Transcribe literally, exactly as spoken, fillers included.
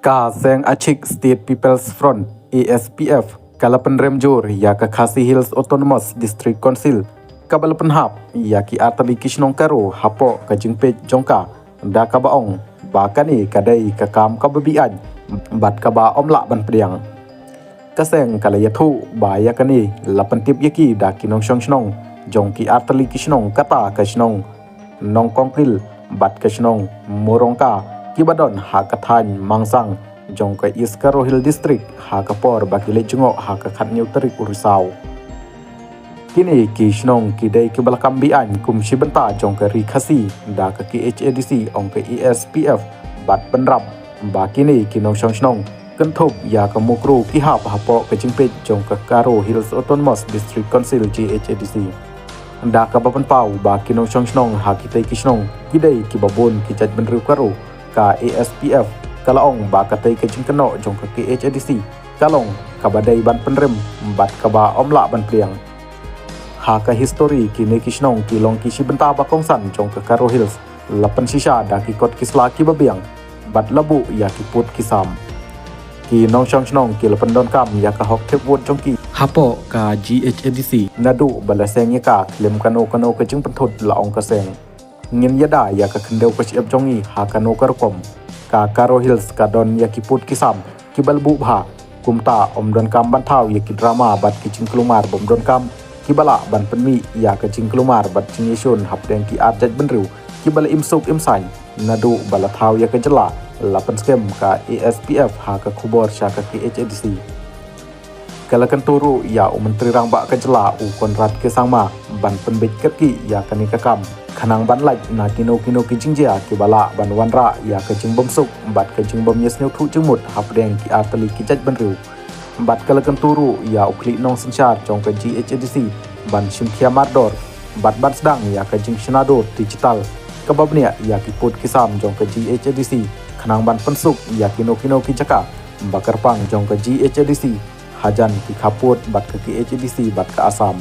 Ka seng Achik State People's Front, A S P F, ka la pynrem jur ïa ka Khasi Hills Autonomous District Council, kaba la pynhap ïa ki artylli ki shnong Garo hapoh ka jingpeit jong ka, da kaba ong ba kane ka dei ka kam kaba beaiñ bad kaba ym lah ban pdiang. Ka seng ka la ïathuh ba ïa kane la pyntip ïa ki da ki nongshong shnong jong ki artylli ki shnong, kata ka shnong Nongkongkil bad ka shnong Murongka, kiba don ha ka thaiñ Mangsang jong ka East Garo Hills District, ha ka por ba ki leit jngoh ha ka khatñiew tarik u Risaw. Kine ki shnong ki dei kiba la kam beaiñ kum shi bynta jong ka Ri Khasi da ka K H A D C, ong ka A S P F, bad pynrap ba kine ki nongshong shnong kynthup ïa ka Mukru ki hap hapoh ka jingpeit jong ka Garo Hills Autonomous District Council, G H A D C. Da kaba pynpaw ba ki nongshong shnong ha kitei ki shnong ki dei kiba bun ki jaitbynriew Garo, ka A S P F ka la ong ba katei ka jingkynnoh jong ka K H A D C ka long kaba dei ban pynrem bad kaba ym lah ban pdiang. Ha ka histori, kine ki shnong ki long ki shi bynta ba kongsan jong ka Garo Hills, la pynshisha da ki kot ki sla kiba biang bad la buh ïa ki pud ki sam. Ki nongshong shnong ki la pyndonkam ïa ka hok thep vote jong ki hapoh ka G H A D C, naduh ba la seng ïa ka khlem kano kano ka jingpynthut, la ong ka seng. Ngin ïada ïa ka khyndew ka shyiap jong ngi ha kano ka rukom. Ka Garo Hills ka don ïa ki pud ki sam kiba la buh bha. Kumta ym donkam ban thaw ïa ki drama bad ki jingkulmar bym donkam kiba lah ban pynmih ïa ka jingkulmar bad jingïashun hapdeng ki ar jaitbynriew kiba la im suk im saiñ naduh ba la thaw ïa ka jylla, la pynskhem ka A S P F ha ka khubor sha ka K H A D C. Ka la kyntu ruh ïa u Myntri Rangbah ka jylla, u Conrad K Sangma, ban pynbeit kyrkieh ïa kane ka kam, khnang ban lait na kino kino ki jingjia kiba lah ban wanrah ïa ka jingbymsuk bad ka jingbymïasngewthuh jingmut hapdeng ki artylli ki jaitbynriew. Bad ka la kyntu ruh ïa u khlieh nongsynshar jong ka G H A D C ban shim khia mardor bad ban sdang ïa ka jingshna dur digital kaba bniah ïa ki pud ki sam jong ka G H A D C, khnang ban pynsuk ïa kino kino ki jaka ba kyrpang jong ka G H A D C hajan ki khappud bad ka K H A D C bad ka Assam.